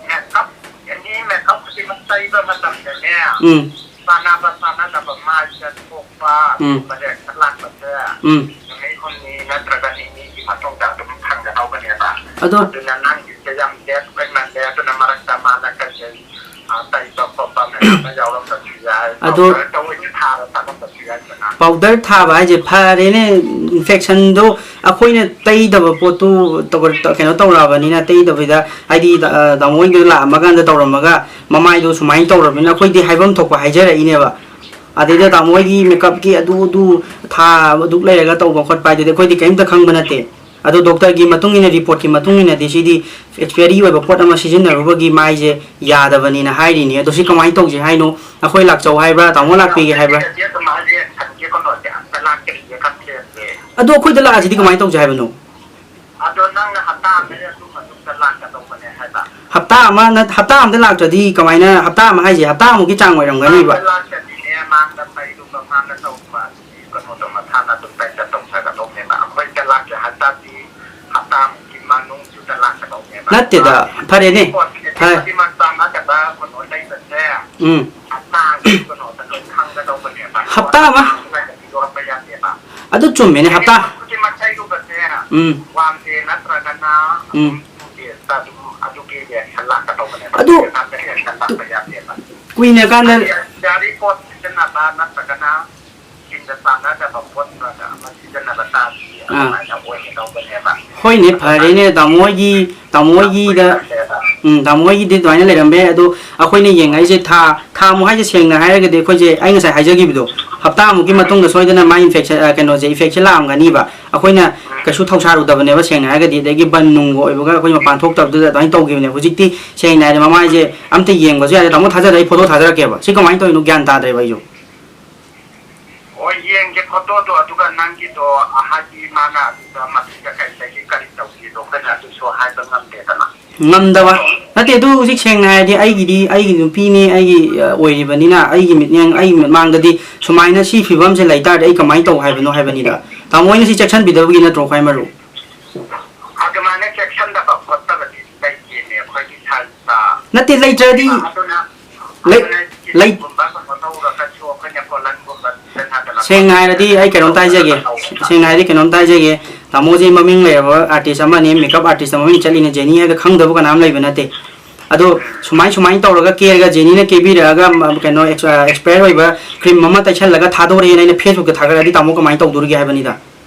ꯃꯦꯀꯞ, ꯑꯦꯅꯤ ꯃꯦꯀꯞ ꯈꯨꯗꯤꯡꯃꯛ ꯇꯩꯕ ꯃꯇꯝꯗꯅꯦ, ꯎꯝ꯫ ꯆꯥꯟꯅꯕ ꯆꯥꯟꯅꯗꯕ, ꯃꯥꯏꯗ ꯊꯣꯛꯄ, ꯎꯝ꯫ ꯑꯗꯨꯒꯨꯝꯕ ꯔꯤꯌꯦꯛꯁꯟ ꯂꯥꯛꯄꯁꯦ, ꯎꯝ꯫ ꯅꯨꯃꯤꯠ ꯍꯨꯝꯅꯤ ꯅꯠꯇ꯭ꯔꯒ ꯅꯤꯅꯤꯒꯤ ꯃꯇꯨꯡꯗ ꯑꯗꯨꯝ ꯐꯪꯒꯗꯧꯕꯅꯦꯕ꯫ ꯑꯗꯣ ꯑꯗꯨꯅ ꯅꯪꯒꯤꯁꯦ ꯌꯥꯝ ꯂꯦꯠ ꯑꯣꯏꯃꯜꯂꯦ꯫ ꯑꯗꯨꯅ ꯃꯔꯛꯇ ꯃꯥꯅ ꯀꯩꯀꯩ, ꯑ, ꯇꯩꯕ ꯈꯣꯠꯄ ꯃꯌꯥꯝ ꯑꯃ ꯌꯥꯎꯔꯝꯕꯁꯨ ꯌꯥꯏ꯫ ꯑꯗꯣ ꯄꯥꯎꯗꯔꯗ ꯑꯣꯏꯅ ꯊꯥꯔ ꯆꯠꯂꯝꯕꯁꯨ ꯌꯥꯏꯗꯅ꯫ ꯄꯥꯎꯗꯔ ꯊꯥꯕ ꯍꯥꯏꯁꯦ ꯐꯔꯦꯅꯦ, ꯏꯟꯐꯦꯛꯁꯟꯗꯣ ꯑꯩꯈꯣꯏꯅ ꯇꯩꯗꯕ ꯄꯣꯠꯇꯨ ꯇꯧ-, ꯀꯩꯅꯣ ꯇꯧꯔꯛꯑꯕꯅꯤꯅ, ꯇꯩꯗꯕꯤꯗ ꯍꯥꯏꯗꯤ, ꯑ, ꯇꯥꯃꯣ ꯍꯣꯏꯗ ꯂꯥꯛꯑꯝꯃꯀꯥꯟꯗ ꯇꯧꯔꯝꯃꯒ ꯃꯃꯥꯏꯗꯣ ꯁꯨꯃꯥꯏꯅ ꯇꯧꯔꯕꯅꯤꯅ ꯑꯩꯈꯣꯏꯗꯤ ꯍꯥꯏꯐꯝ ꯊꯣꯛꯄ ꯍꯥꯏꯖꯔꯛꯏꯅꯦꯕ꯫ ꯑꯗꯩꯗ ꯇꯥꯃꯣ ꯍꯣꯏꯒꯤ ꯃꯦꯀꯞꯀꯤ ꯑꯗꯨ ꯑꯗꯨ ꯊꯥ ꯑꯗꯨꯛ ꯂꯩꯔꯒ ꯇꯧꯕ ꯈꯣꯠꯄ ꯍꯥꯏꯗꯨꯗꯤ ꯑꯩꯈꯣꯏꯗꯤ ꯀꯔꯤꯝꯇ ꯈꯪꯕ ꯅꯠꯇꯦ꯫ ꯑꯗꯣ ꯗꯣꯛꯇꯔꯒꯤ ꯃꯇꯨꯡ ꯏꯟꯅ, ꯔꯤꯄꯣꯔꯠꯀꯤ ꯃꯇꯨꯡ ꯏꯟꯅꯗꯤ ꯁꯤꯗꯤ ꯑꯦꯛꯁꯄꯤꯌꯔꯤ ꯑꯣꯏꯕ ꯄꯣꯠ ꯑꯃ ꯁꯤꯖꯤꯟꯅꯔꯨꯕꯒꯤ ꯃꯥꯏꯁꯦ ꯌꯥꯗꯕꯅꯤꯅ ꯍꯥꯏꯔꯤꯅꯤ꯫ ꯑꯗꯣ ꯁꯤ ꯀꯃꯥꯏꯅ ꯇꯧꯁꯦ ꯍꯥꯏꯅꯣ? ꯑꯩꯈꯣꯏ ꯂꯥꯛꯆꯧ ꯍꯥꯏꯕ꯭ꯔꯥ, ꯇꯥꯃꯣ ꯂꯥꯛꯄꯤꯒꯦ ꯍꯥꯏꯕ꯭ꯔꯥ? ꯑꯗꯨꯝ ꯍꯥꯏꯗꯤ ꯀꯩꯅꯣꯁꯦ ꯑꯝꯇ ꯂꯥꯛꯇ꯭ꯔꯤꯌꯦ ꯀꯝꯄ꯭ꯂꯦꯟꯁꯦ꯫ ꯑꯗꯣ ꯑꯩꯈꯣꯏꯗ ꯂꯥꯛꯑꯁꯤꯗꯤ ꯀꯃꯥꯏꯅ ꯇꯧꯁꯦ ꯍꯥꯏꯕꯅꯣ? ꯑꯗꯣ ꯅꯪꯅ ꯍꯞꯇꯥ ꯑꯃꯗ ꯑꯗꯨ ꯃꯇꯨꯡꯗ ꯂꯥꯛꯀꯗꯧꯕꯅꯦ ꯍꯥꯏꯕ꯫ ꯍꯞꯇꯥ ꯑꯃ ꯅꯠ-, ꯍꯞꯇꯥ ꯑꯃꯗ ꯂꯥꯛꯇ꯭ꯔꯗꯤ ꯀꯃꯥꯏꯅ? ꯍꯞꯇꯥ ꯑꯃ ꯍꯥꯏꯁꯦ ꯍꯞꯇꯥ ꯑꯃꯨꯛꯀꯤ ꯆꯥꯡ ꯑꯣꯏꯔꯝꯒꯅꯤꯕ꯫ ꯃꯥꯡꯗ ꯂꯥꯛꯇ꯭ꯔꯗꯤꯅꯦ, ꯃꯥꯡꯗ ꯄꯩꯔꯨꯕ, ꯃꯥꯡꯗ ꯇꯧꯕ, ꯑꯗꯨꯒꯤ ꯀꯩꯅꯣꯗꯣ ꯃꯁꯥꯅ ꯑꯗꯨꯝ ꯇꯩꯖ ꯇꯧꯖꯒꯗꯧꯅꯦꯕ꯫ ꯑꯩꯈꯣꯏꯗ ꯂꯥꯛꯀꯦ ꯍꯥꯏ ꯇꯥꯔꯗꯤ ꯍꯞꯇꯥ ꯑꯃꯨꯛꯀꯤ ꯃꯅꯨꯡꯗꯨꯗ ꯂꯥꯛꯀꯗꯧꯅꯦꯕ꯫ ꯅꯠꯇꯦꯗ, ꯐꯔꯦꯅꯦ, ꯐꯔꯦ꯫ ꯈꯨꯗꯤꯡꯃꯛ ꯆꯥꯝꯃ ꯀꯩꯅꯣ ꯂꯩꯕꯁꯦ ꯎꯝ꯫ ꯍꯞꯇꯥꯒꯤ ꯀꯩꯅꯣꯗ ꯂꯣꯏ ꯈꯪꯒꯗꯧꯕꯅꯦꯕ꯫ ꯍꯞꯇꯥ ꯑꯃ? ꯍꯞꯇꯥ ꯑꯃ ꯂꯩꯔꯗꯤ ꯌꯣꯛꯂꯛꯄ ꯌꯥꯗꯦꯕ꯫ ꯑꯗꯨ ꯆꯨꯝꯃꯤꯅꯦ, ꯍꯞꯇꯥ꯫ ꯈꯨꯗꯤꯡꯃꯛ ꯂꯩꯔꯨꯕꯁꯦ ꯎꯝ꯫ One day ꯅꯠꯇ꯭ꯔꯒꯅ ꯎꯝ꯫ ꯑꯗꯨꯝ two days ꯑꯗꯨꯝ ꯑꯗꯨꯒꯤ reaction ꯂꯥꯛꯀꯗꯧꯕꯅꯦꯕ꯫ ꯑꯗꯨ reaction ꯂꯥꯛꯄ ꯌꯥꯗꯦꯕ꯫ ꯀꯨꯏꯅ ꯀꯥꯟꯗ ꯍꯥꯏꯗꯤ ꯌꯥꯔꯤ ꯄꯣꯠ ꯁꯤꯖꯤꯟꯅꯕ ꯅꯠꯇ꯭ꯔꯒꯅ ꯁ꯭ꯀꯤꯟꯗ ꯆꯥꯟꯅꯗꯕ ꯄꯣꯠ ꯑꯃ ꯁꯤꯖꯤꯟꯅꯕ ꯇꯥꯔꯗꯤ ꯑꯥ꯫ ꯑꯗꯨꯃꯥꯏꯅ ꯑꯣꯏꯒꯗꯧꯕꯅꯦꯕ꯫ ꯍꯣꯏꯅꯦ, ꯐꯔꯦꯅꯦ, ꯇꯥꯃꯣ ꯍꯣꯏꯒꯤ, ꯇꯥꯃꯣ ꯍꯣꯏꯒꯤꯗ, ꯎꯝ, ꯇꯥꯃꯣ ꯍꯣꯏꯒꯤꯗꯤ ꯑꯗꯨꯃꯥꯏꯅ ꯂꯩꯔꯝꯕ ꯌꯥꯏ, ꯑꯗꯣ ꯑꯩꯈꯣꯏꯅ ꯌꯦꯡꯉꯛꯏꯁꯦ ꯊꯥ, ꯊꯥ ꯑꯃꯨꯛ ꯍꯥꯏꯁꯦ ꯁꯦꯡꯅ ꯍꯥꯏꯔꯒꯗꯤ ꯑꯩꯈꯣꯏꯁꯦ, ꯑꯩ ꯉꯁꯥꯏ ꯍꯥꯏꯖꯈꯤꯕꯗꯣ, ꯍꯞꯇꯥꯃꯨꯛꯀꯤ ꯃꯇꯨꯡꯗ ꯁꯣꯏꯗꯅ ꯃꯥꯏ infection, ꯑ, ꯀꯩꯅꯣꯁꯦ, effectꯁꯦ ꯂꯥꯛꯑꯝꯒꯅꯤꯕ꯫ ꯑꯩꯈꯣꯏꯅ ꯀꯩꯁꯨ ꯊꯧꯁꯥꯔꯨꯗꯕꯅꯦꯕ, ꯁꯦꯡꯅ ꯍꯥꯏꯔꯒꯗꯤ, ꯑꯗꯒꯤ ꯕꯟ ꯅꯨꯡꯒ ꯑꯣꯏꯕꯒ ꯑꯩꯈꯣꯏ ꯃꯄꯥꯟ ꯊꯣꯛꯇꯕꯗꯨꯗ ꯑꯗꯨꯃꯥꯏꯅ ꯇꯧꯈꯤꯕꯅꯦ꯫ ꯍꯧꯖꯤꯛꯇꯤ ꯁꯦꯡꯅ ꯍꯥꯏꯔꯗꯤ ꯃꯃꯥꯏꯁꯦ ꯑꯝꯇ ꯌꯦꯡꯕꯁꯨ ꯌꯥꯗꯦ꯫ ꯇꯥꯃꯣ ꯊꯥꯖꯗ꯭ꯔ ꯑꯩ photo ꯊꯥꯖꯔꯛꯀꯦꯕ꯫ ꯁꯤ ꯀꯃꯥꯏꯅ ꯇꯧꯔꯤꯅꯣ ꯒ꯭ꯌꯥꯟ ꯇꯥꯗ꯭ꯔꯦꯕ ꯑꯩꯁꯨ꯫ ꯍꯣꯏ, ꯌꯦꯡꯒꯦ photoꯗꯣ, ꯑꯗꯨꯒ ꯅꯪꯒꯤꯗꯣ, ꯍꯥꯏꯗꯤ ꯃꯥꯅ ꯑꯗꯨꯗ ꯃꯁꯤꯗ ꯀꯩꯗꯒꯤ ꯀꯔꯤ ꯇꯧꯒꯦꯗꯣ ꯑꯩꯈꯣꯏꯅ ꯑꯗꯨꯁꯨ ꯍꯥꯏꯕ ꯉꯝꯗꯦꯗꯅ꯫ ꯉꯝꯗꯕ ꯅꯠꯇꯦ, ꯑꯗꯨ ꯍꯧꯖꯤꯛ ꯁꯦꯡꯅ ꯍꯥꯏꯔꯗꯤ ꯑꯩꯒꯤꯗꯤ, ꯑꯩꯒꯤ ꯅꯨꯄꯤꯅꯤ, ꯑꯩꯒꯤ, ꯑ, ꯑꯣꯏꯔꯤꯕꯅꯤꯅ ꯑꯩꯒꯤ ꯃꯤꯠꯌꯦꯡ, ꯑꯩꯒꯤ ꯃꯤꯠꯃꯥꯡꯗꯗꯤ ꯁꯨꯃꯥꯏꯅ ꯁꯤ ꯐꯤꯕꯝꯁꯦ ꯂꯩ ꯇꯥꯔꯗꯤ ꯑꯩ ꯀꯃꯥꯏꯅ ꯇꯧ ꯍꯥꯏꯕꯅꯣ ꯍꯥꯏꯕꯅꯤꯗ꯫ ꯇꯥꯃꯣ ꯍꯣꯏꯅ ꯁꯤ ꯆꯦꯛꯁꯤꯟꯕꯤꯗꯕꯒꯤ ꯅꯠꯇ꯭ꯔꯣ ꯈ꯭ꯋꯥꯏ ꯃꯔꯨ? ꯑꯗꯨꯃꯥꯏꯅ ꯆꯦꯛꯁꯤꯟꯗꯕ ꯈꯣꯠꯇꯕꯗꯤ ꯂꯩꯇꯦꯅꯦ ꯑꯩꯈꯣꯏꯒꯤ ꯁꯥꯏꯖꯇ꯫ ꯅꯠꯇꯦ, ꯂꯩꯇ꯭ꯔꯗꯤ ꯑꯗꯨꯅ, ꯂꯩ-, ꯑꯗꯨꯅ ꯂꯩ-, ꯁꯤꯒꯨꯝꯕ ꯀꯩꯅꯣ ꯇꯧꯔꯒꯁꯨ ꯑꯩꯈꯣꯏꯅ ꯄꯣꯂꯟꯒꯨꯝꯕ ꯁꯤꯖꯤꯟꯅꯗꯅ ꯁꯦꯡꯅ ꯍꯥꯏꯔꯗꯤ ꯑꯩ ꯀꯩꯅꯣꯝꯇ ꯍꯥꯏꯖꯒꯦ꯫ ꯇꯧꯕ꯫ ꯁꯦꯡꯅ ꯍꯥꯏꯔꯗꯤ ꯀꯩꯅꯣꯝꯇ ꯍꯥꯏꯖꯒꯦ꯫ ꯇꯥꯃꯣꯁꯦ ꯃꯃꯤꯡ ꯂꯩꯔꯕ artist ꯑꯃꯅꯤ, makeup artist ꯃꯃꯤꯡ ꯆꯠꯂꯤꯅꯦ, ꯖꯦꯅꯤ ꯍꯥꯏꯕ ꯈꯪꯗꯕ ꯀꯅꯥꯝ ꯂꯩꯕ ꯅꯠꯇꯦ꯫ ꯑꯗꯣ ꯁꯨꯃꯥꯏ, ꯁꯨꯃꯥꯏꯅ ꯇꯧꯔꯒ ꯀꯦꯔꯒ ꯖꯦꯅꯤꯅ ꯀꯦꯕꯤꯔꯛꯑꯒ, ꯃ-, ꯀꯩꯅꯣ, ꯑꯦꯛꯁ-, ꯑ, expire ꯑꯣꯏꯕ cream ꯑꯃ ꯇꯩꯁꯜꯂꯒ ꯊꯥꯗꯣꯔꯛꯑꯦꯅ ꯑꯩꯅ Facebookꯇ ꯊꯥꯒꯠꯂꯗꯤ ꯇꯥꯃꯣ ꯀꯃꯥꯏꯅ ꯇꯧꯗꯣꯔꯤꯒꯦ ꯍꯥꯏꯕꯅꯤꯗ꯫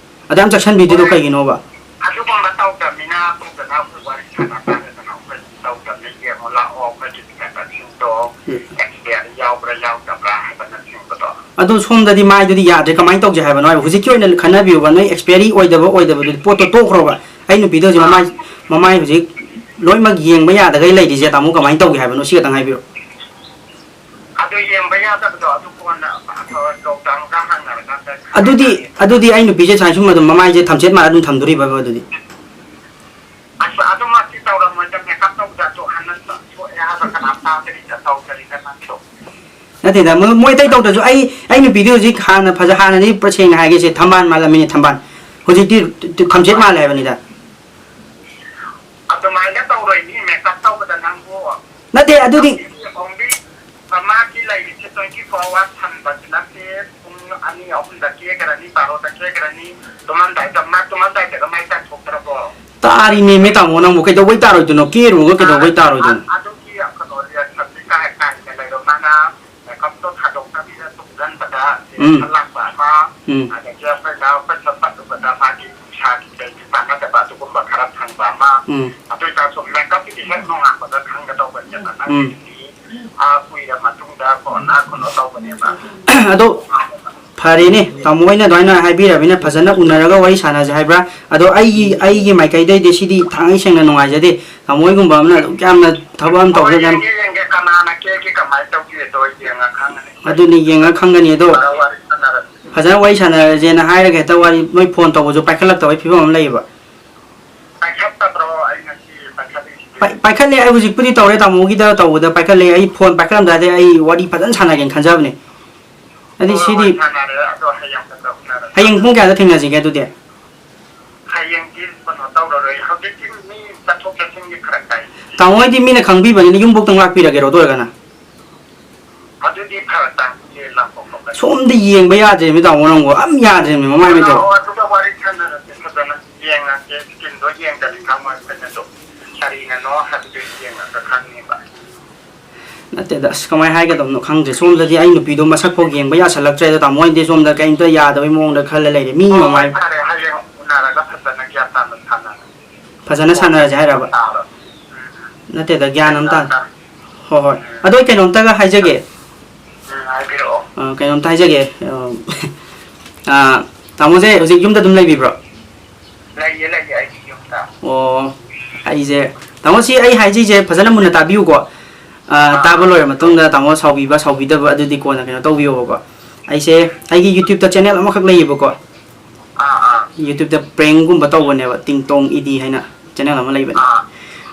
ꯑꯗꯨ ꯌꯥꯝ ꯆꯦꯛꯁꯤꯟꯕꯤꯗ꯭ꯔꯤꯗꯣ ꯀꯩꯒꯤꯅꯣꯕ? ꯑꯗꯨꯒꯨꯝꯕ ꯇꯧꯗꯕꯅꯤꯅ ꯑꯗꯨꯗꯅ ꯑꯩꯈꯣꯏ ꯋꯥꯔꯤ ꯁꯥꯟꯅ ꯇꯥꯔꯦꯗꯅ꯫ ꯑꯩꯈꯣꯏ ꯇꯧꯗꯕꯅꯤ, ꯌꯦꯡꯉꯣ ꯂꯥꯛꯑꯣ, ꯑꯩꯈꯣꯏꯒꯤ ꯀꯩꯅꯣꯁꯤꯡꯗꯣ ꯎꯝ꯫ Expire ꯌꯥꯎꯕ꯭ꯔꯥ ꯌꯥꯎꯗꯕ꯭ꯔꯥ ꯍꯥꯏꯕꯅꯆꯤꯡꯕꯗꯣ꯫ ꯑꯗꯣ ꯁꯣꯝꯗꯗꯤ ꯃꯥꯏꯗꯨꯗꯤ ꯌꯥꯗ꯭ꯔꯦ, ꯀꯃꯥꯏꯅ ꯇꯧꯁꯦ ꯍꯥꯏꯕꯅꯣ ꯍꯥꯏꯕ? ꯍꯧꯖꯤꯛꯀꯤ ꯑꯣꯏꯅ ꯈꯟꯅꯕꯤꯌꯣꯕ, ꯅꯣꯏ expiry ꯑꯣꯏꯗꯕ ꯑꯣꯏꯗꯕꯗꯨꯗꯤ ꯄꯣꯠꯇꯣ ꯇꯣꯛꯈ꯭ꯔꯣꯕ꯫ ꯑꯩ ꯅꯨꯄꯤꯗꯣ ꯍꯧꯖꯤꯛ ꯃꯃꯥꯏ, ꯑꯥ꯫ ꯃꯃꯥꯏ ꯍꯧꯖꯤꯛ ꯂꯣꯏꯅꯃꯛ ꯌꯦꯡꯕ ꯌꯥꯗꯈꯩ ꯂꯩꯔꯤꯁꯦ, ꯇꯥꯃꯣ ꯀꯃꯥꯏꯅ ꯇꯧꯒꯦ ꯍꯥꯏꯕꯅꯣ? ꯁꯤ ꯈꯛꯇꯪ ꯍꯥꯏꯕꯤꯔꯣ꯫ ꯑꯗꯨ ꯌꯦꯡꯕ ꯌꯥꯗꯕꯗꯣ ꯑꯗꯨ ꯀꯣꯟꯅ ꯑꯐꯕ ꯗꯣꯛꯇꯔ ꯑꯃꯒ ꯍꯪꯅꯔꯀꯥꯟꯗ ꯈꯪꯒꯅꯤ꯫ ꯑꯗꯨꯗꯤ, ꯑꯗꯨꯗꯤ ꯑꯩ ꯅꯨꯄꯤꯁꯦ ꯁꯨꯃꯥꯏꯅ ꯁꯨꯝ ꯑꯗꯨꯝ ꯃꯃꯥꯏꯁꯦ ꯊꯝꯆꯦꯠ ꯃꯥꯜꯂ ꯑꯗꯨꯝ ꯊꯝꯗꯣꯔꯤꯕꯕ ꯑꯗꯨꯗꯤ? ꯑꯁ, ꯑꯗꯨꯃꯛꯇꯤ ꯇꯧꯔꯝꯃꯣꯏꯗ, makeup ꯇꯧꯕꯗ ꯑꯗꯨ ꯍꯟꯗꯛ ꯁꯣꯛꯑꯦ ꯍꯥꯏꯕ ꯀꯅꯥꯝ ꯇꯥꯗꯔꯤꯗ, ꯇꯧꯗꯔꯤꯗ ꯅꯪꯁꯨ꯫ ꯅꯠꯇꯦꯗ, ꯃꯣꯏ, ꯃꯣꯏ ꯑꯇꯩ ꯇꯧꯗ꯭ꯔꯁꯨ ꯑꯩ, ꯑꯩ ꯅꯨꯄꯤꯗꯤ ꯍꯧꯖꯤꯛ ꯍꯥꯟꯅ ꯐꯖ-, ꯍꯥꯟꯅꯗꯤ ꯄꯨꯔꯥ ꯁꯦꯡꯅ ꯍꯥꯏꯒꯦꯁꯦ, ꯊꯝꯕꯥꯜ ꯃꯥꯜꯂꯝꯃꯤꯅꯦ, ꯊꯝꯕꯥꯜ꯫ ꯍꯧꯖꯤꯛꯇꯤ ꯊꯝꯆꯦꯠ ꯃꯥꯜꯂꯦ ꯍꯥꯏꯕꯅꯤꯗ꯫ ꯑꯗꯨꯃꯥꯏꯅ ꯇꯧꯔꯣꯏ, ꯃꯤ makeup ꯇꯧꯕꯗ ꯅꯪꯕꯨ ꯅꯠꯇꯦ, ꯑꯗꯨꯗꯤ ꯑꯣꯡꯂꯤ ꯃꯥꯒꯤ ꯂꯩꯔꯤꯁꯦ ꯇ꯭ꯋꯦꯟꯇꯤ ꯐꯣꯔ ꯑꯋꯥꯔ ꯊꯝꯕꯁꯨ ꯅꯠꯇꯦ꯫ ꯄꯨꯡ ꯑꯅꯤ ꯑꯍꯨꯝꯗ ꯀꯦꯈ꯭ꯔꯅꯤ, ꯕꯥꯔꯣꯗ ꯀꯦꯈ꯭ꯔꯅꯤ, ꯇꯨꯝꯃꯝꯗꯥꯏꯗ, ꯃꯥ ꯇꯨꯝꯃꯝꯗꯥꯏꯗꯒ ꯃꯥꯏ ꯇꯥꯊꯣꯛꯇ꯭ꯔꯕꯣ? ꯇꯥꯔꯤꯅꯦꯃꯦ ꯇꯥꯃꯣ, ꯅꯪꯕꯨ ꯀꯩꯗꯧꯕꯩ ꯇꯥꯔꯣꯏꯗꯣꯏꯅꯣ? ꯀꯦꯔꯨꯔꯒ ꯀꯩꯗꯧꯕꯩ ꯇꯥꯔꯣꯏꯗꯣꯏꯅꯣ? ꯑꯗꯨꯒꯤ ꯀꯩꯅꯣ ꯔꯤꯌꯦꯛꯁꯟꯁꯦ ꯀꯥ ꯍꯦꯟꯅ ꯂꯩꯔꯣ꯫ ꯃꯥꯅ ꯃꯦꯀꯞꯇꯣ ꯊꯥꯗꯣꯛꯇꯕꯤꯗ ꯇꯨꯡꯁꯤꯟꯕꯗ ꯎꯝ꯫ ꯔꯤꯌꯦꯛꯁꯟ ꯂꯥꯛꯄ ꯑꯃ, ꯎꯝ꯫ ꯑꯗꯒꯤ ꯑꯩꯈꯣꯏꯅ ꯑꯩꯈꯣꯏ ꯁꯝ ꯄꯠꯂꯨꯕꯗ ꯃꯥꯒꯤ ꯅꯨꯡꯁꯥꯒꯤ ꯀꯩꯒꯤ ꯆꯥꯟꯅꯗꯕ ꯑꯗꯨꯒꯨꯝꯕ ꯈꯔ ꯐꯪꯕ ꯑꯃ, ꯎꯝ꯫ ꯑꯗꯨ ꯑꯣꯏꯇꯥꯔꯁꯨ ꯃꯦꯀꯞꯀꯤꯗꯤ ꯍꯦꯛ ꯅꯣꯡꯉꯥꯟꯕꯒ ꯈꯪꯒꯗꯧꯕꯅꯦꯕ꯫ ꯎꯝ꯫ ꯅꯪꯒꯤꯗꯤ ꯑꯥ ꯀꯨꯏꯔ ꯃꯇꯨꯡꯗ ꯀꯣꯟꯅ ꯀꯩꯅꯣ ꯇꯧꯕꯅꯦꯕ꯫ ꯑꯗꯣ ꯐꯔꯦꯅꯦ, ꯇꯥꯃꯣ ꯍꯣꯏꯅ ꯑꯗꯨꯃꯥꯏꯅ ꯍꯥꯏꯕꯤꯔꯕꯅꯤꯅ ꯐꯖꯅ ꯎꯅꯔꯒ ꯋꯥꯔꯤ ꯁꯥꯟꯅꯁꯦ ꯍꯥꯏꯕ꯭ꯔꯥ? ꯑꯗꯣ ꯑꯩꯒꯤ, ꯑꯩꯒꯤ ꯃꯥꯏꯀꯩꯗꯩꯗꯤ ꯁꯤꯗꯤ ꯊꯥꯡꯉꯩ ꯁꯦꯡꯅ ꯅꯨꯡꯉꯥꯏꯖꯗꯦ꯫ ꯇꯥꯃꯣ ꯍꯣꯏꯒꯨꯝꯕ ꯑꯃꯅ ꯑꯗꯨꯛ ꯌꯥꯝꯅ ꯊꯕꯛ ꯑꯃ ꯍꯣꯏ, ꯇꯧꯔꯒ ꯌꯥꯝ ꯌꯦꯡꯒꯦ, ꯌꯦꯡꯒꯦ, ꯀꯅꯥꯅ ꯀꯦꯒꯦ, ꯀꯃꯥꯏꯅ ꯇꯧꯒꯦꯗꯣ ꯌꯦꯡꯉ ꯈꯪꯒꯅꯤ꯫ ꯑꯗꯨꯅꯤ, ꯌꯦꯡꯉ ꯈꯪꯒꯅꯤ꯫ ꯑꯗꯣ ꯐꯖꯅ ꯋꯥꯔꯤ ꯁꯥꯟꯅꯔꯁꯤ꯫ ꯐꯖꯅ ꯋꯥꯔꯤ ꯁꯥꯟꯅꯔꯁꯦꯅ ꯍꯥꯏꯔꯒ ꯍꯦꯛꯇ ꯋꯥꯔꯤ, ꯅꯣꯏ ꯐꯣꯟ ꯇꯧꯕꯁꯨ ꯄꯥꯏꯈꯠꯂꯛꯇꯕꯒꯤ ꯐꯤꯕꯝ ꯑꯃ ꯂꯩꯌꯦꯕ꯫ ꯄꯥꯏꯈꯠꯇꯕ꯭ꯔꯣ? ꯑꯩ ꯉꯁꯤ ꯄꯥꯏꯈꯠꯂꯤꯁꯤꯗꯤ꯫ ꯄꯥꯏ-, ꯄꯥꯏꯈꯠꯂꯦ, ꯑꯩ ꯍꯧꯖꯤꯛꯄꯨꯗꯤ ꯇꯧꯔꯦ, ꯇꯥꯃꯣꯒꯤꯗ ꯇꯧꯕꯗ ꯄꯥꯏꯈꯠꯂꯦ꯫ ꯑꯩ ꯐꯣꯟ ꯄꯥꯏꯈꯠꯂꯝꯗꯥꯏꯗ ꯑꯩ ꯋꯥꯔꯤ ꯐꯖꯅ ꯁꯥꯟꯅꯒꯦꯅ ꯈꯟꯖꯕꯅꯦ꯫ ꯑꯗꯨꯗꯤ ꯍꯣꯏ, ꯁꯤꯗꯤ ꯍꯣꯏ, ꯁꯥꯟꯅꯔꯦ꯫ ꯑꯗꯣ ꯍꯌꯦꯡ ꯐꯖꯅ ꯎꯅꯔꯁꯦ꯫ ꯍꯌꯦꯡ ꯄꯨꯡ ꯀꯌꯥꯗ ꯊꯦꯡꯅꯁꯤꯒꯦ ꯑꯗꯨꯗꯤ? ꯍꯌꯦꯡꯗꯤ ꯀꯩꯅꯣ ꯇꯧꯔꯔꯣꯏ꯫ ꯍꯧꯖꯤꯛꯇꯤ ꯃꯤ ꯆꯠꯊꯣꯛ ꯆꯠꯁꯤꯟꯒꯤ ꯐꯔꯛ ꯇꯥꯏ꯫ ꯇꯥꯃꯣ ꯍꯣꯏꯗꯤ ꯃꯤꯅ ꯈꯪꯕꯤꯕꯅꯤꯅ ꯌꯨꯝꯕꯣꯛꯇꯪ ꯂꯥꯛꯄꯤꯔꯒꯦꯔꯣ ꯑꯗꯨ ꯑꯣꯏꯔꯒꯅ? ꯑꯗꯨꯗꯤ ꯐꯔꯛ ꯇꯥꯅꯤꯌꯦ, ꯂꯥꯛꯄ ꯈꯣꯠꯄꯗꯤ꯫ ꯁꯣꯝꯗ ꯌꯦꯡꯕ ꯌꯥꯗ꯭ꯔꯦꯃꯤ ꯇꯥꯃꯣ ꯅꯪꯕꯨ, ꯑꯝ ꯌꯥꯗ꯭ꯔꯦꯃꯤ ꯃꯃꯥꯏ ꯃꯤꯠꯇꯣ꯫ ꯂꯥꯛꯑꯣ, ꯑꯗꯨꯒ ꯋꯥꯔꯤ ꯁꯥꯟꯅꯔꯁꯦ ꯐꯖꯅ꯫ ꯌꯦꯡꯉꯁꯦ, ꯁ꯭ꯀꯤꯟꯗꯣ ꯌꯦꯡꯗꯗꯤ ꯈꯪꯉꯣꯏ ꯑꯩꯈꯣꯏꯅꯁꯨ꯫ ꯀꯔꯤꯅꯅꯣ ꯍꯥꯏꯕꯗꯨ ꯌꯦꯡꯉꯒ ꯈꯪꯅꯤꯕ꯫ ꯅꯠꯇꯦꯗ, ꯑꯁ, ꯀꯃꯥꯏꯅ ꯍꯥꯏꯒꯗꯕꯅꯣ ꯈꯪꯗ꯭ꯔꯦ꯫ ꯁꯣꯝꯗꯗꯤ ꯑꯩ ꯅꯨꯄꯤꯗꯣ ꯃꯁꯛ ꯐꯥꯎ ꯌꯦꯡꯕ ꯌꯥꯁꯜꯂꯛꯇ꯭ꯔꯦꯗ, ꯇꯥꯃꯣ ꯍꯣꯏꯗꯤ ꯁꯣꯝꯗ ꯀꯩꯝꯇ ꯌꯥꯗꯕꯩ ꯃꯑꯣꯡꯗ ꯈꯜꯂ ꯂꯩꯔꯦ꯫ ꯃꯤ ꯍꯣꯏ, ꯍꯣꯏ, ꯃꯃꯥꯏ ꯐꯔꯦ, ꯍꯌꯦꯡ ꯎꯅꯔꯒ ꯐꯖꯅ ꯒ꯭ꯌꯥꯟ ꯇꯥꯅ ꯁꯥꯟꯅꯔꯁꯦ꯫ ꯐꯖꯅ ꯁꯥꯟꯅꯔꯁꯦ ꯍꯥꯏꯔꯕ? ꯇꯥꯔꯣ꯫ ꯎꯝ, ꯎꯝ꯫ ꯅꯠꯇꯦꯗ, ꯒ꯭ꯌꯥꯟ ꯑꯝ ꯇꯥ-, ꯇꯥꯔꯣ꯫ ꯍꯣꯏ, ꯍꯣꯏ꯫ ꯎꯝ꯫ ꯑꯗꯣ ꯑꯩ ꯀꯩꯅꯣꯝꯇꯒ ꯍꯥꯏꯖꯒꯦ꯫ ꯎꯝ, ꯍꯥꯏꯕꯤꯔꯛꯑꯣ꯫ ꯑ, ꯀꯩꯅꯣꯝꯇ ꯍꯥꯏꯖꯒꯦ꯫ ꯑ, ꯑ, ꯇꯥꯃꯣꯁꯦ ꯍꯧꯖꯤꯛ ꯌꯨꯝꯗ ꯑꯗꯨꯝ ꯂꯩꯕꯤꯕ꯭ꯔꯣ? ꯂꯩꯌꯦ, ꯂꯩꯌꯦ, ꯑꯩꯒꯤ ꯌꯨꯝꯗ꯫ ꯑꯣ, ꯑꯩꯁꯦ, ꯇꯥꯃꯣ, ꯁꯤ ꯑꯩ ꯍꯥꯏꯖꯩꯁꯦ ꯐꯖꯅ ꯃꯨꯟꯅ ꯇꯥꯕꯤꯌꯨꯀꯣ꯫ ꯑ, ꯑꯥ, ꯇꯥꯕ ꯑꯥ꯫ ꯂꯣꯏꯔ ꯃꯇꯨꯡꯗ ꯇꯥꯃꯣ ꯁꯥꯎꯕꯤꯕ ꯁꯥꯎꯕꯤꯗꯕ ꯑꯗꯨꯗꯤ ꯀꯣꯟꯅ ꯀꯩꯅꯣ ꯇꯧꯕꯤꯌꯣꯕꯀꯣ꯫ ꯑꯩꯁꯦ, ꯑꯩꯒꯤ YouTube-ꯇ channel ꯑꯃꯈꯛ ꯂꯩꯌꯦꯕꯀꯣ꯫ ꯑꯥ, ꯑꯥ꯫ YouTube-ꯇ prank-ꯒꯨꯝꯕ ꯇꯧꯕꯅꯦꯕ, ꯇꯤꯡ ꯇꯣꯡ ꯏꯗꯤ ꯍꯥꯏꯅ channel ꯑꯃ ꯂꯩꯕꯅꯦ꯫ ꯑꯥ,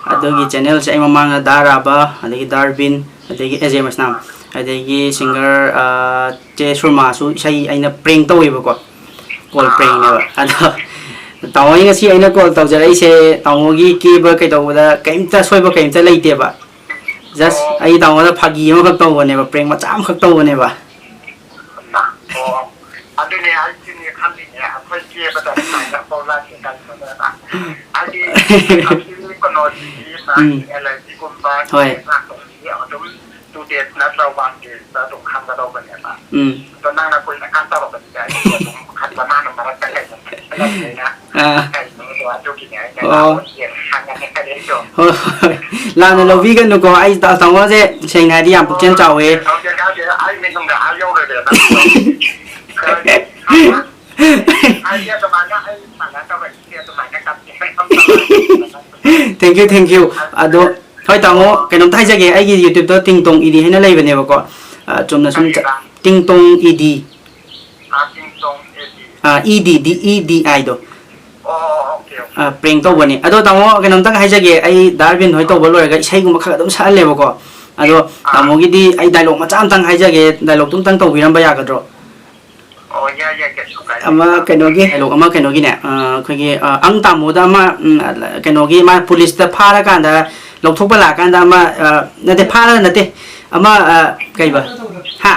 ꯑꯥ, ꯑꯗꯨꯒꯤ ꯑꯥ꯫ Channel-ꯁꯦ ꯑꯩ ꯃꯃꯥꯡꯗ ꯗꯥ ꯔꯥꯕ, ꯑꯗꯒꯤ ꯗꯥꯔꯕꯤꯟ, ꯑꯗꯒꯤ ꯑꯦꯖꯦ ꯃꯁꯅꯥꯝ, ꯑꯥ꯫ ꯑꯗꯒꯤ singer, ꯑꯥ, ꯆꯦ ꯁꯨꯔꯃꯥꯁꯨ ꯏꯁꯩ ꯑꯩꯅ prank ꯇꯧꯋꯦꯕꯀꯣ꯫ Call ꯑꯥ, prank-ꯅꯦꯕ꯫ ꯑꯥ꯫ ꯑꯗꯣ ꯇꯥꯃꯣ, ꯑꯩ ꯉꯁꯤ ꯑꯩꯅ call ꯇꯧꯖꯔꯛꯏꯁꯦ ꯇꯥꯃꯣꯒꯤ ꯀꯦꯕ ꯀꯩꯗꯧꯕꯗ ꯀꯩꯝꯇ ꯑꯁꯣꯏꯕ ꯀꯩꯝꯇ ꯂꯩꯇꯦꯕ꯫ Just ꯑꯣ꯫ ꯑꯩ ꯇꯥꯃꯣꯗ ꯐꯥꯒꯤ ꯑꯃꯈꯛ ꯇꯧꯕꯅꯦꯕ, prank ꯃꯆꯥ ꯑꯃꯈꯛ ꯇꯧꯕꯅꯦꯕ꯫ ꯑꯣ, ꯑꯗꯨꯅꯦ ꯑꯩꯁꯨꯅꯦ ꯈꯜꯂꯤꯅꯦ, ꯑꯩꯈꯣꯏ ꯀꯦꯕꯗ ꯁꯨꯃꯥꯏꯅ ꯄꯥꯎ ꯂꯥꯛꯀꯦ ꯀꯩꯅꯣꯅꯦꯕ꯫ ꯍꯥꯏꯗꯤ, ꯑꯁꯤꯒꯤ ꯀꯩꯅꯣꯁꯤꯗꯤ ꯃꯥꯒꯤ ꯎꯝ꯫ Allergy ꯒꯨꯝꯕ ꯍꯣꯏ꯫ ꯂꯥꯛꯄꯁꯤꯗꯤ ꯑꯗꯨꯝ two days ꯅꯠꯇ꯭ꯔ one days ꯇ ꯑꯗꯨꯝ ꯈꯪꯒꯗꯧꯕꯅꯦꯕ꯫ ꯎꯝ꯫ ꯑꯗꯣ ꯅꯪꯅ ꯀꯨꯏꯅ ꯀꯥꯟ ꯇꯧꯔꯛꯄꯁꯤꯗ ꯑꯩꯁꯨ ꯑꯗꯨꯝ ꯈꯟꯕ ꯃꯥꯅ ꯃꯔꯛꯇ ꯂꯩꯕ ꯈꯜꯂꯛꯄꯅꯤꯅ ꯑꯥ꯫ ꯀꯩꯅꯣꯗꯣ ꯑꯗꯨꯒꯤꯅꯦ ꯑꯩꯅ ꯑꯣ꯫ ꯅꯉꯣꯟꯗ ꯍꯪꯉꯒꯦ ꯈꯜꯂꯛꯏꯗꯣ꯫ ꯍꯣꯏ, ꯍꯣꯏ꯫ ꯂꯥꯟꯅ ꯑꯣ꯫ ꯂꯧꯕꯤꯒꯅꯨꯀꯣ, ꯑꯩ ꯇꯥ-, ꯇꯥꯃꯣꯁꯦ ꯁꯦꯡꯅ ꯍꯥꯏꯗꯤ ꯌꯥꯝ ꯄꯨꯛꯆꯦꯜ ꯆꯥꯎꯋꯦ꯫ ꯍꯣꯏ, ꯍꯣꯏ, ꯍꯣꯏ, ꯑꯩ ꯃꯤꯠ ꯅꯨꯡꯗ ꯑꯥ ꯌꯧꯔꯒꯦ ꯅꯪ꯫ ꯍꯥꯏꯗꯤ ꯑꯗꯨꯃꯥꯏꯅ ꯑꯩ ꯁꯨꯃꯥꯏꯅ ꯇꯧꯔꯛꯏꯁꯦ ꯑꯗꯨꯃꯥꯏꯅ ꯀꯞꯄꯦ꯫ Thank you, thank you꯫ ꯑꯗꯣ, ꯍꯣꯏ ꯇꯥꯃꯣ, ꯀꯩꯅꯣꯝꯇ ꯍꯥꯏꯖꯒꯦ, ꯑꯩꯒꯤ YouTube ꯇ ꯇꯤꯡꯇꯣꯡ ꯏꯗꯤ ꯍꯥꯏꯅ ꯂꯩꯕꯅꯦꯕꯀꯣ꯫ ꯑ, ꯆꯨꯝꯅ ꯁꯨꯝ ꯆ-, ꯀꯔꯤꯕ? ꯇꯤꯡꯇꯣꯡ ꯏꯗꯤ꯫ ꯑꯥ, ꯇꯤꯡꯇꯣꯡ ꯏꯗꯤ꯫ ꯑꯥ, ꯏꯗꯤ, ꯗꯤ ꯏ ꯗꯤ ꯑꯥꯏ ꯗꯣ꯫ ꯑꯣ, ꯑꯣꯀꯦ, ꯑꯣꯀꯦ꯫ ꯑꯥ, prank ꯇꯧꯕꯅꯤ꯫ ꯑꯗꯣ ꯇꯥꯃꯣ, ꯀꯩꯅꯣꯝꯇꯪ ꯍꯥꯏꯖꯒꯦ, ꯑꯩ ꯗꯥ ꯑꯔꯕꯤꯟ ꯍꯣꯏ ꯑꯥ꯫ ꯇꯧꯕ ꯂꯣꯏꯔꯒ ꯏꯁꯩꯒꯨꯝꯕ ꯈꯔ ꯑꯗꯨꯝ ꯁꯛꯍꯜꯂꯦꯕꯀꯣ꯫ ꯑꯗꯣ ꯑꯥ꯫ ꯇꯥꯃꯣꯒꯤꯗꯤ ꯑꯩ dialogue ꯃꯆꯥ ꯑꯝꯇꯪ ꯍꯥꯏꯖꯒꯦ, dialogue ꯇꯨ ꯑꯝꯇꯪ ꯇꯧꯕꯤꯔꯝꯕ ꯌꯥꯒꯗ꯭ꯔꯣ? ꯑꯣ, ꯌꯥꯏ, ꯌꯥꯏ, ꯀꯩꯁꯨ ꯀꯥꯏꯗꯦ꯫ ꯑꯃ ꯑꯥ꯫ ꯀꯩꯅꯣꯒꯤ dialogue ꯑꯃ ꯀꯩꯅꯣꯒꯤꯅꯦ, ꯑ, ꯑꯩꯈꯣꯏꯒꯤ, ꯑ, ꯑꯪ ꯇꯥꯃꯣꯗ ꯑꯃ, ꯎꯝ, ꯀꯩꯅꯣꯒꯤ ꯃꯥ ꯄꯨꯂꯤꯁꯇ ꯐꯥꯔꯀꯥꯟꯗ ꯂꯧꯊꯣꯛꯄ ꯂꯥꯛꯀꯥꯟꯗ ꯑꯃ, ꯑ, ꯅꯠꯇꯦ, ꯐꯥꯔꯒ ꯅꯠꯇꯦ, ꯑꯃ, ꯑ, ꯀꯩꯕ? ꯍꯥ?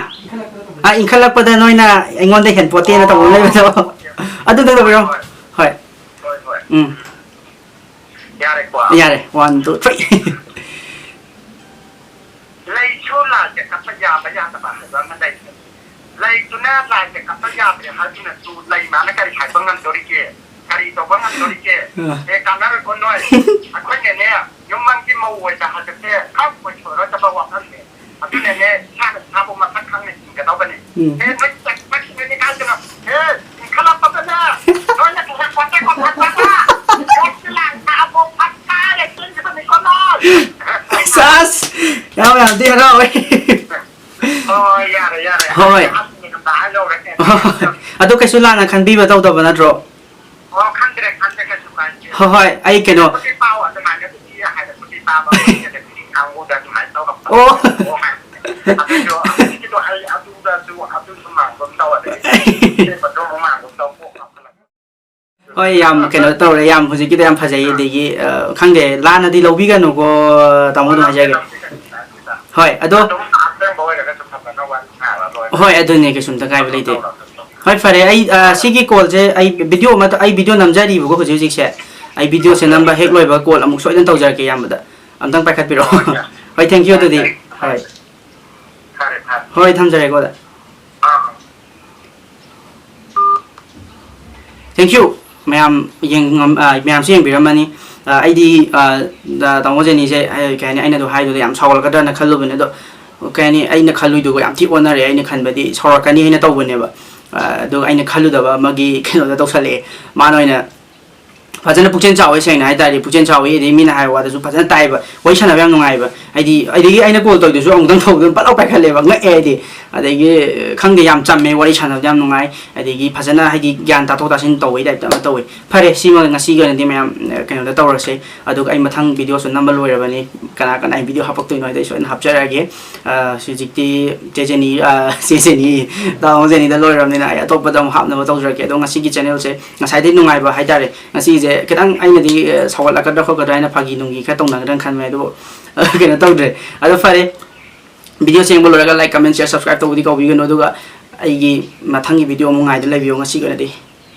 ꯑ, ꯏꯟꯈꯠꯂꯛꯄꯗ ꯅꯣꯏꯅ ꯑꯩꯉꯣꯟꯗ ꯍꯦꯟꯄꯣꯠꯇꯦꯅ ꯇꯧꯕ ꯑꯃ ꯂꯩꯕꯗꯣ꯫ ꯑꯣ, ꯑꯣꯀꯦ, ꯑꯣꯀꯦ꯫ ꯑꯗꯨ ꯇꯧꯕꯤꯔꯣ꯫ ꯍꯣꯏ, ꯍꯣꯏ꯫ ꯍꯣꯏ꯫ ꯍꯣꯏ, ꯍꯣꯏ꯫ ꯎꯝ꯫ ꯌꯥꯔꯦꯀꯣ? ꯌꯥꯔꯦ꯫ One, two, three꯫ ꯂꯩꯁꯨ ꯂꯥꯏꯁꯦ ꯀꯠꯄ ꯌꯥꯕ ꯌꯥꯗꯕ ꯍꯥꯏꯕ ꯑꯃ ꯂꯩ꯫ ꯂꯩꯗꯨꯅ ꯂꯥꯏꯁꯦ ꯀꯠꯄ ꯌꯥꯗ꯭ꯔꯦ ꯍꯥꯏꯗꯨꯅꯁꯨ ꯂꯩ ꯃꯥꯅ ꯀꯔꯤ ꯍꯥꯏꯕ ꯉꯝꯗꯣꯔꯤꯒꯦ? ꯀꯔꯤ ꯇꯧꯕ ꯉꯝꯗꯣꯔꯤꯒꯦ? ꯑ꯫ ꯑꯦ, ꯀꯥꯟꯅꯔꯣꯏꯀꯣ ꯅꯣꯏ꯫ ꯑꯩꯈꯣꯏꯅꯅꯦ, ꯌꯨꯝ ꯃꯪꯒꯤ ꯃꯧ ꯑꯣꯏꯕ ꯍꯥꯏꯕꯁꯦ ꯈꯔ ꯑꯣꯏꯊꯣꯛꯑꯔꯣꯏꯗꯕ ꯋꯥꯐꯝꯅꯦ꯫ ꯑꯗꯨꯅꯅꯦ, ꯏꯁꯥꯅ ꯏꯁꯥꯕꯨ ꯃꯁꯛ ꯈꯪꯅ ꯍꯤꯡꯒꯗꯧꯕꯅꯤ꯫ ꯎꯝ꯫ ꯑꯦ, ꯅꯣꯏ ꯆꯠꯄ ꯊꯤꯡꯒꯅꯤ ꯀꯥꯏꯗꯅꯣ? ꯑꯦ, ꯏꯟꯈꯠꯂꯛꯄꯗꯅꯦ, ꯅꯣꯏꯅ ꯊꯤꯡꯉꯛꯄ ꯆꯠꯄ ꯐꯠꯇꯕ꯫ ꯅꯣꯏꯒꯤ ꯂꯥꯏ ꯁꯥꯕꯨ ꯐꯠꯇ ꯂꯩꯆꯤꯟꯁꯤꯗꯅꯤꯀꯣ ꯅꯣꯏ꯫ ꯁꯥꯁ! ꯌꯥꯝ, ꯌꯥꯝ ꯊꯤ ꯍꯔꯥꯎꯋꯦ꯫ ꯍꯣꯏ, ꯌꯥꯔꯦ, ꯌꯥꯔꯦ꯫ ꯍꯣꯏ꯫ ꯑꯩ ꯑꯍꯟꯁꯤꯡꯅ ꯁꯨꯝ ꯇꯥꯍꯟ ꯌꯧꯔꯦ꯫ ꯍꯣꯏ꯫ ꯑꯗꯣ ꯀꯩꯁꯨ ꯂꯥꯟꯅ ꯈꯟꯕꯤꯕ ꯇꯧꯗꯕ ꯅꯠꯇ꯭ꯔꯣ? ꯑꯣ, ꯈꯟꯗ꯭ꯔꯦ, ꯈꯟꯗ꯭ꯔꯦ, ꯀꯩꯁꯨ ꯀꯥꯏꯗꯦ꯫ ꯍꯣꯏ, ꯍꯣꯏ, ꯑꯩ ꯀꯩꯅꯣ ꯍꯥꯏꯔꯛꯄꯗꯤ ꯄꯥꯎ, ꯑꯗꯨꯃꯥꯏꯅ ꯍꯥꯏꯔꯛꯄꯗꯤ ꯄꯥꯕ ꯑꯩꯈꯣꯏ ꯇꯦꯂꯦꯟꯒꯤ ꯀꯥꯡꯕꯨꯗ ꯑꯗꯨꯃꯥꯏꯅ ꯇꯧꯔꯛꯄ꯫ ꯑꯣ꯫ ꯑꯣ, ꯍꯥꯏ-, ꯑꯗꯨꯁꯨ, ꯑꯗꯨꯒꯤꯗꯣ ꯑꯩ ꯑꯗꯨꯗꯁꯨ, ꯑꯗꯨꯁꯨ ꯃꯥꯟꯒꯨꯝ ꯇꯧ, ꯑꯗꯒꯤ ꯑꯁꯦꯡꯕꯗꯣ ꯑꯃꯨꯛ ꯃꯥꯟꯒꯨꯝ ꯇꯧ, ꯀꯣꯛ ꯉꯥꯎꯁꯜꯂꯛꯄ꯫ ꯍꯣꯏ, ꯌꯥꯝ ꯀꯩꯅꯣ ꯇꯧꯔꯦ, ꯌꯥꯝ ꯍꯧꯖꯤꯛꯀꯤꯗꯣ ꯌꯥꯝ ꯐꯖꯩ, ꯑꯗꯒꯤ, ꯑ, ꯈꯪꯗꯦ, ꯂꯥꯟꯅꯗꯤ ꯂꯧꯕꯤꯒꯅꯨꯀꯣ, ꯇꯥꯃꯣ, ꯑꯗꯨꯝ ꯍꯥꯏꯖꯒꯦ꯫ ꯍꯣꯏ, ꯑꯗꯣ ꯑꯗꯨꯝ ꯑꯍꯥꯟꯕ ꯑꯣꯏꯔꯒꯁꯨ ꯐꯖꯅ ꯋꯥꯔꯤ ꯁꯥꯔ ꯂꯣꯏꯔꯦ꯫ ꯍꯣꯏ, ꯑꯗꯨꯅꯦ, ꯀꯩꯁꯨꯝꯇ ꯀꯥꯏꯕ ꯂꯩꯇꯦ꯫ ꯍꯣꯏ, ꯐꯔꯦ, ꯑꯩ, ꯑ, ꯁꯤꯒꯤ call ꯁꯦ ꯑꯩ video ꯑꯃ, ꯑꯩ video ꯅꯝꯖꯔꯤꯕꯀꯣ ꯍꯧꯖꯤꯛ ꯍꯧꯖꯤꯛꯁꯦ꯫ ꯑꯩ video ꯁꯦ ꯅꯝꯕ ꯍꯦꯛ ꯂꯣꯏꯕ call ꯑꯃꯨꯛ ꯁꯣꯏꯗꯅ ꯇꯧꯖꯔꯛꯀꯦ ꯏꯌꯥꯝꯕꯗ꯫ ꯑꯝꯇꯪ ꯄꯥꯏꯈꯠꯄꯤꯔꯛꯑꯣ꯫ ꯍꯣꯏ, thank you ꯑꯗꯨꯗꯤ꯫ ꯍꯣꯏ꯫ ꯐꯔꯦ, ꯐꯔꯦ꯫ ꯍꯣꯏ, ꯊꯝꯖꯔꯦꯀꯣ ꯑꯣꯖꯥ꯫ ꯑꯥ꯫ Thank you꯫ ꯃꯌꯥꯝ ꯌꯦꯡꯉꯝ-, ꯑ, ꯃꯌꯥꯝꯁꯨ ꯌꯦꯡꯕꯤꯔꯝꯃꯅꯤ꯫ ꯑ, ꯑꯩꯗꯤ, ꯑ, ꯇꯥꯃꯣ ꯖꯦꯅꯤꯁꯦ, ꯑ, ꯀꯩ ꯍꯥꯏꯅꯤ, ꯑꯩꯅ ꯑꯗꯨ ꯍꯥꯏꯗꯨꯗ ꯌꯥꯝ ꯁꯥꯎꯒꯠꯂꯛꯀꯗ꯭ꯔꯅ ꯈꯜꯂꯨꯕꯅꯦ꯫ ꯑꯗꯣ, ꯀꯩ ꯍꯥꯏꯅꯤ, ꯑꯩꯅ ꯈꯜꯂꯨꯏꯗꯨꯒ ꯌꯥꯝ ꯊꯤ ꯑꯣꯟꯅꯔꯦ꯫ ꯑꯩꯅ ꯈꯟꯕꯗꯤ ꯁꯥꯎꯔꯛꯀꯅꯤ ꯍꯥꯏꯅ ꯇꯧꯕꯅꯦꯕ꯫ ꯑ, ꯑꯗꯨꯒ ꯑꯩꯅ ꯈꯜꯂꯨꯗꯕ ꯑꯃꯒꯤ ꯀꯩꯅꯣꯗ ꯇꯧꯁꯜꯂꯛꯑꯦ꯫ ꯃꯥꯅ ꯑꯣꯏꯅ ꯐꯖꯅ ꯄꯨꯛꯆꯦꯜ ꯆꯥꯎꯋꯦ, ꯁꯦꯡꯅ ꯍꯥꯏ ꯇꯥꯔꯗꯤ ꯄꯨꯛꯆꯦꯜ ꯆꯥꯎꯋꯦ, ꯑꯗꯩ ꯃꯤꯅ ꯍꯥꯏꯕ ꯋꯥꯗꯁꯨ ꯐꯖꯅ ꯇꯥꯏꯕ, ꯋꯥꯔꯤ ꯁꯥꯟꯅꯕ ꯌꯥꯝ ꯅꯨꯡꯉꯥꯏꯕ꯫ ꯍꯥꯏꯗꯤ, ꯑꯗꯒꯤ ꯑꯩꯅ call ꯇꯧꯔꯤꯗꯨꯁꯨ ꯑꯃꯨꯛꯇꯪ ꯇꯧꯕꯗ ꯄꯠ ꯂꯥꯎ ꯄꯥꯏꯈꯠꯂꯦꯕ, ꯉꯛꯑꯦ ꯑꯩꯗꯤ꯫ ꯑꯗꯒꯤ, ꯈꯪꯗꯦ, ꯌꯥꯝ ꯆꯝꯃꯦ, ꯋꯥꯔꯤ ꯁꯥꯟꯅꯕꯗ ꯌꯥꯝ ꯅꯨꯡꯉꯥꯏ, ꯑꯗꯒꯤ ꯐꯖꯅ, ꯍꯥꯏꯗꯤ, ꯒ꯭ꯌꯥꯟ ꯇꯥꯊꯣꯛ ꯇꯥꯁꯤꯟ ꯇꯧꯕꯒꯤ type ꯇ ꯑꯃ ꯇꯧꯋꯦ꯫ ꯐꯔꯦ, ꯁꯤꯃ ꯉꯁꯤꯒꯤ ꯑꯣꯏꯅꯗꯤ ꯃꯌꯥꯝ, ꯑ, ꯀꯩꯅꯣꯗ ꯇꯧꯔꯁꯦ꯫ ꯑꯗꯨꯒ ꯑꯩ ꯃꯊꯪ video ꯁꯨ ꯅꯝꯕ ꯂꯣꯏꯔꯕꯅꯤ, ꯀꯅꯥ ꯀꯅꯥ video ꯍꯥꯞꯄꯛꯇꯣꯏꯅꯣ ꯍꯥꯏꯗꯣ ꯑꯩ ꯁꯣꯏꯗꯅ ꯍꯥꯞꯆꯔꯛꯑꯒꯦ꯫ ꯑ, ꯍꯧꯖꯤꯛꯇꯤ ꯆꯦ ꯖꯦꯅꯤ, ꯑ, ꯆꯦ ꯖꯦꯅꯤ, ꯇꯥꯃꯣ ꯖꯦꯅꯤꯗ ꯂꯣꯏꯔꯕꯅꯤꯅ ꯑꯩ ꯑꯇꯣꯞꯄꯗ ꯑꯃꯨꯛ ꯍꯥꯞꯅꯕ ꯇꯧꯖꯔꯛꯀꯦ꯫ ꯑꯗꯣ ꯉꯁꯤꯒꯤ channel ꯁꯦ ꯉꯁꯥꯏꯗꯩ ꯅꯨꯡꯉꯥꯏꯕ ꯍꯥꯏꯇꯥꯔꯦ꯫ ꯉꯁꯤꯁꯦ ꯈꯤꯇꯪ ꯑꯩꯅꯗꯤ, ꯑ, ꯁꯥꯎꯒꯠꯂꯛꯀꯗ꯭ꯔꯥ ꯈꯣꯠꯀꯗ꯭ꯔꯥ ꯍꯥꯏꯅ ꯐꯥꯒꯤ ꯅꯨꯡꯒꯤ ꯈꯔ ꯇꯧꯅꯒꯗ꯭ꯔꯥ ꯈꯟꯕꯅꯦ, ꯑꯗꯨꯕꯨ, ꯑ, ꯀꯩꯅꯣ ꯇꯧꯗ꯭ꯔꯦ꯫ ꯑꯗꯣ ꯐꯔꯦ, video ꯁꯦ ꯌꯦꯡꯕ ꯂꯣꯏꯔꯒ like, comment, share, subscribe ꯇꯧꯕꯗꯤ ꯀꯥꯎꯕꯤꯒꯅꯨ꯫ ꯑꯗꯨꯒ ꯑꯩꯒꯤ ꯃꯊꯪꯒꯤ video ꯑꯃꯨꯛ ꯉꯥꯏꯗꯨꯅ ꯂꯩꯕꯤꯌꯣ꯫ ꯉꯁꯤꯒꯤ ꯑꯣꯏꯅꯗꯤ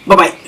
bye bye꯫